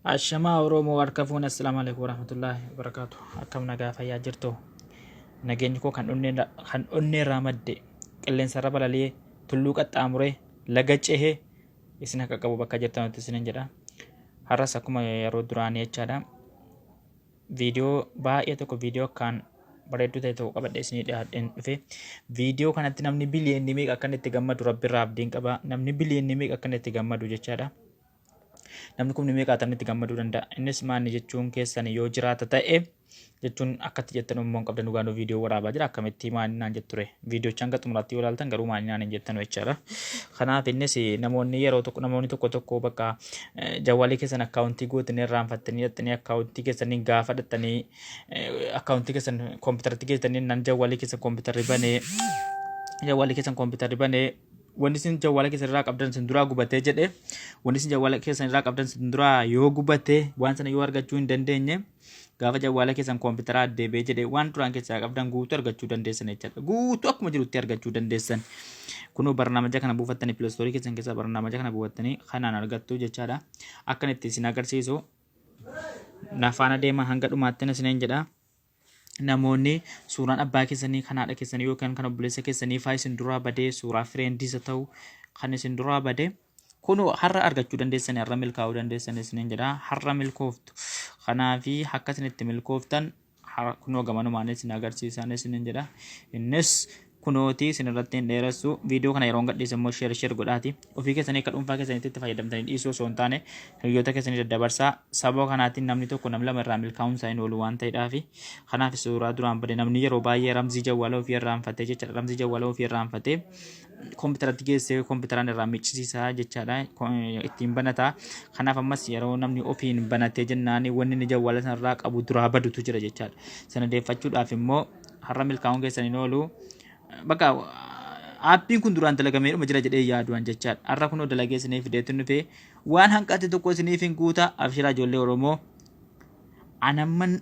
Ashamaa Oromoo harka fuune, assalaamu alaikum warahmatullaahi wabarakaatu. Akkam nagaa fayyaa jirtu? Nageenyi koo kan onneerraa madde, qilleensarra balali'ee, tulluu qaxxaamuree, laga cehee isin akka qabu bakka jirtanutti isinin jedha. Har'as akkuma yeroo duraanii jechaadha. Viidiyoo baay'ee tokko, viidiyoo akkaan bareedduu ta'e tokko qabadhee isinii dhiyaadheen dhufe. Viidiyoo kanatti namni biliyoonni meeqa akka inni itti gammadu Rabbi irraa abdiin qaba. Namni biliyoonni meeqa akka inni itti gammadu jechaadha. Namni kumni meeqaatamni itti gammaduu danda'a? Innis maanni jechuun keessan yoo jiraata ta'e jechuun akkatti jettan immoo hin qabdan. Dhugaan viidiyoo waraabaa jira, akkamitti maanni naan jetture? Viidiyoocha hanga xumuraatti yoo ilaaltan garuu maanni naan hin jettanu jechaadha. Kanaaf innis namoonni yeroo tokko, namoonni tokko tokko bakka jawwaalii keessan akkaawuntii gootanii irraanfattanii dhattanii, akkaawuntii keessanii gaafa dhattanii akkaawuntii keessan kompiitaratti geessanii nan jawwaalii keessan kompiitarri banee, jawwaalii keessan kompiitarri banee, wanni isin jawwaala keessan irraa qabdan isin duraa gubatee jedhe, wanni isin jawwaala keessan irraa qabdan isin duraa yoo gubate, waan sana yoo argachuu hin dandeenye, gaafa jawwaala keessan kompiitaraa deebi'ee jedhe waan duraan keessaa qabdan guutuu argachuu dandeessan jechaadha. Guutuu akkuma jirutti argachuu dandeessan. Kunoo barnaamaja kana buufattanii, Play Store keessan keessaa barnaamaja kana buufattanii kanaan argattu jechaadha. Akkan itti isin agarsiisu na faana deema hanga dhumaatti isiniin jedha. Namoonni suuraan abbaa keessanii, kan haadha keessanii yookaan kan obboleessa keessanii faa isin duraa badee, suuraa friendiis haa ta'u kan isin duraa badee, kunoo har'a argachuu dandeessan, har'a milkaa'uu dandeessan isiniin jedha. Har'a milkooftu. Kanaafi akka isin itti milkooftan kunoo gamanumaan isin agarsiisan isiniin jedha. Innis kunooti, isin irratti hin dheeressu. Viidiyoo kana yeroon gadhiise immoo share share godhaati. Ofii keessanii akka dhuunfaa keessanitti itti fayyadamtanii dhiisuu osoo hin taane, hiriyoota keessanii daddabarsaa. Sababa kanaatiin namni tokko, namni lama irraa milkaa'uun isaa hin oolu waan ta'eedhaafi. Kanaaf suuraa duraan bade, namni yeroo baay'ee ramzii jawwaala ofii irraanfatee jechaadha. Ramzii jawwaala ofii irraanfatee kompiitaratti geessee kompiitaraan irraa miccisiisaa jechaadha, ittiin banataa. Kanaaf ammas yeroo namni ofiin banatee jennaan wanni inni jawwaala sanarraa qabu duraa badutu jira jechaadha. Sana deeffachuudhaaf immoo har'a milkaa'uun keessan hin oolu. Bakka aappiin kun duraan dalagameedhuma jira jedhee yaaduan jechaadha. Har'a kunoo dalagee isiniif fideetu dhufee waan hanqate tokko isiniif hin guuta. Abshiraa ijoollee Oromoo. Anamman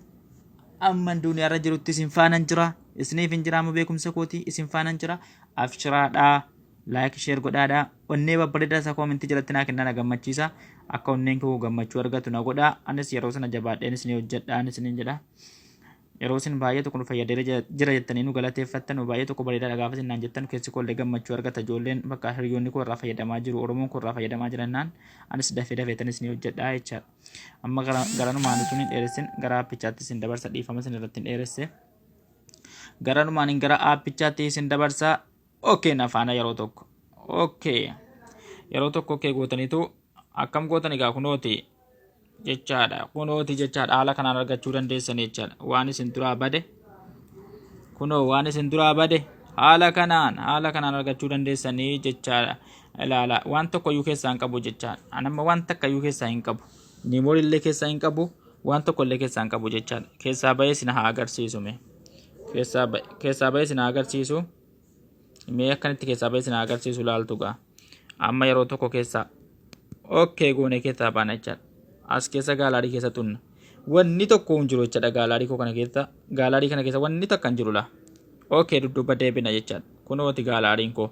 amman duniyaarra jirutti isin faanan jira. Isiniif hin jira, amma beekumsa kooti isin faanan jira. Abshiraadhaa. Like share godhaadhaa. Onnee babbareedaa isaa koomentii jalatti naa kennaa, na gammachiisa. Akka onneen koo gammachuu argatu na godha. Anis yeroo sana jabaadheen isinii hojjedhaan isiniin jedha. Yeroo isin baay'ee tokko nu fayyadeera jira jettanii nu galateeffattan, baay'ee tokko bareedaadha gaafa isin naan jettan, keessi koo illee gammachuu argata. Ijoolleen bakka hiriyoonni koo irraa fayyadamaa jiru, Oromoon koo irraa fayyadamaa jirannaan anis dafee dafeetan isinii hojjedhaa jechaadha. Amma garanumaan utuu hin dheeressin gara aappichaatti isin dabarsa. Dhiifama isin irratti hin dheeresse. Garanumaan gara aappichaatti isin dabarsa. Okay, na faana yeroo tokko. Okay. Yeroo tokko okay gootaniitu akkam gootan egaa? Kunooti jechaadha. Kunooti jechaadha. Haala kanaan argachuu dandeessan jechaadha. Waan isin duraa bade. Kunoo waan isin duraa bade haala kanaan argachuu dandeessanii jechaadha. Ilaala, waan tokko iyyuu keessaa hin qabu jechaadha. Anamma waan takka iyyuu keessaa hin qabu. Memory illee keessaa hin qabu. Waan tokko illee keessaa hin qabu jechaadha. Keessaa bahee isin haa agarsiisu mee. Keessaa bahee isin haa agarsiisu. Mee akkanitti keessaa bahee isin haa agarsiisu laaltu gaa. Amma yeroo tokko keessaa okay goone keessaa baana jechaadha. As keessa gallery keessa tunna. Wanni tokko hin jiru jechaadha gallery koo kana keessa. Gallery kana keessa wanni takka hin jiru laa. Okay, dudduuba deebina jechaadha. Kunooti galleryn koo.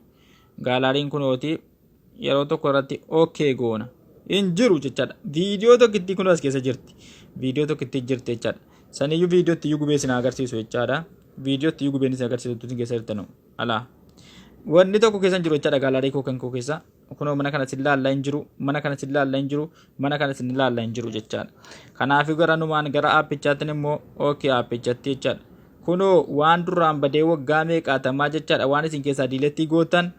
Galleryn kunooti, yeroo tokko irratti okay goona. Hin jiru jechaadha. Viidiyoo tokkittii kun as keessa jirti. Viidiyoo tokkittii jirti jechaadha. Saniyyuu viidiyootti iyyuu gubee isin agarsiisu jechaadha. Viidiyootti iyyuu gubeen isin agarsiisu isin keessa jirtanu. Alaa. Wanni tokko keessa hin jiru jechaadha gallery koo kan koo keessa. Kunoo mana kana sin laallaa hin jiru. Mana kana sin laallaa hin jiru. Mana kana sin laallaa hin jiru jechaadha. Kanaafuu gara numaan gara aappichaatti immoo okay aappichatti jechaadha. Kunoo waan duraan badee waggaa meeqaatamaa jechaadha, waan isin keessaa delete gootan,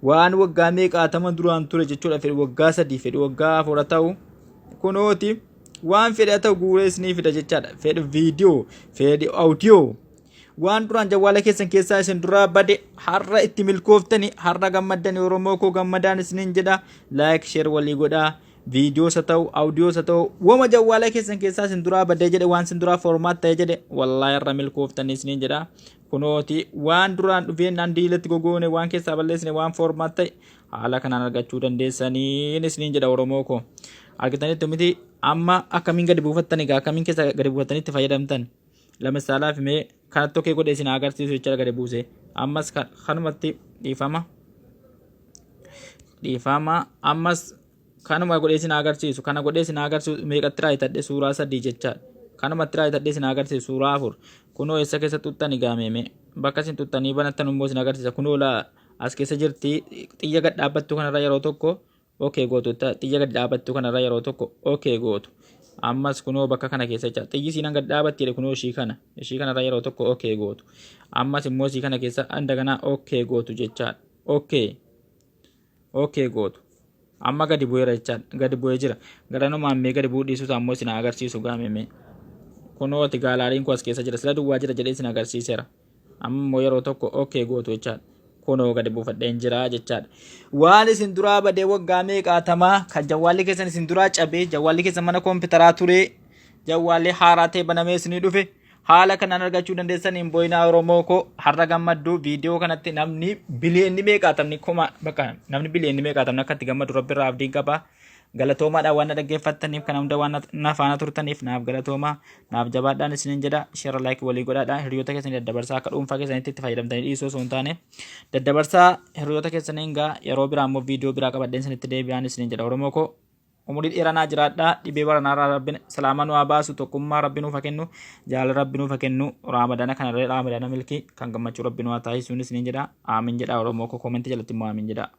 waan waggaa meeqaatama duraan ture jechuudha. Fedhi waggaa 3, fedhi waggaa 4 ta'u, kunooti waan fedhe haa ta'u guuree isinii fida jechaadha. Fedhi viidiyoo, fedhi audio, waan duraan jawwaala keessan keessaa isin duraa bade har'a itti milkooftani, har'a gammaddani. Oromoo koo, gammadaan isiniin jedha. Like share walii godhaa. Viidiyoos haa ta'u, audiyoos haa ta'u, wama jawwaala keessan keessaa isin duraa badee jedhe, waan isin duraa format ta'e jedhe, wallaahi har'a milkooftani isiniin jedha. Kunooti waan duraan dhufeen naan delete gogoone, waan keessaa balleessine, waan format ta'e haala kanaan argachuu dandeessaniin isiniin jedha. Oromoo koo, argitanitti miti? Amma akkamiin gadi buufattan egaa? Akkamiin keessa gadi buufattanii itti fayyadamtan? Lamisaalaaf mee kanatti okay godhee isin agarsiisu jechaadha gadi buuse. Ammas kanumatti, dhiifama, dhiifama, ammas Kanuma godhee isin agarsiisu. Kana godhee isin agarsiisu meeqatti raayitadhe? Suuraa sadii jechaadha. Kanumatti raayitadhee isin agarsiisu suuraa afur. Kunoo eessa keessa xuxxani gaameeme. Bakka isin xuxxanii banattan immoo isin agarsiisa. Kunoo laa as keessa jirti, xiyya gad dhaabbattu kanarra yeroo tokko okay gootu. Xiyya gad dhaabbattu kanarra yeroo tokko okay gootu. Ammas kunoo bakka kana keessa jecha xiyyi isiin gad dhaabatti jedhe, kunoo ishii kana. Ishii kanarra yeroo tokko okay gootu. Ammas immoo ishii kana keessa andaganaa okay gootu jechaadha. Okay. Okay gootu. Amma gadi bu'eera jechaadha. Gadi bu'ee jira. Garanumaan mee gadi bu'uu dhiisuu ammoo isin agarsiisu gaameme. Kunoo ati gaalaaриin koo as keessa jira. Sila duwwaa jira jedhee isin agarsiiseera. Amma immoo yeroo tokko okay gootu jechaadha. Kunoo gadi buufadheen jira jechaadha. Waan isin duraa badee waggaa meeqaatamaa kan jawwaalli keessan isin duraa cabee, jawwaalli keessan mana kompiitaraa turee, jawwaalli haaraa ta'e banamee isinii dhufe haala kanaan argachuu dandeessan. Hin boo'inaa Oromoo koo, har'a gammadduu. Viidiyoo kanatti namni biliyeenni meeqaatamni kuma bakka namni biliyeenni meeqaatamni akka itti gammadu Rabbi irraa abdiin qaba. Galatoomaadhaan waan na dhaggeeffattaniif, kana hunda waan na faana turtaniif naaf galatoomaa, naaf jabaadhaan isiniin jedha. Share, like walii godhaadha. Hiriyoota keessanii daddabarsaa, akka dhuunfaa keessanitti itti fayyadamtanii dhiisuu osoo hin taane daddabarsaa hiriyoota keessaniin gaa. Yeroo biraa immoo viidiyoo biraa qabadheen isinitti deebi'aan isiniin jedha. Oromoo koo, umurii dheeraa naa jiraadhaa. Dhibee baranaarraa Rabbi salaama nu haa baasu. Tokkummaa Rabbi nuuf haa kennu. Jaalala Rabbi nuuf haa kennu. Raamadaana kanarree raamadaana milkii kan gammachuu Rabbi nu haa taasisuun isiniin jedha. Aamin jedha Oromoo koo. Koomentii jalatti immoo aamin jedha.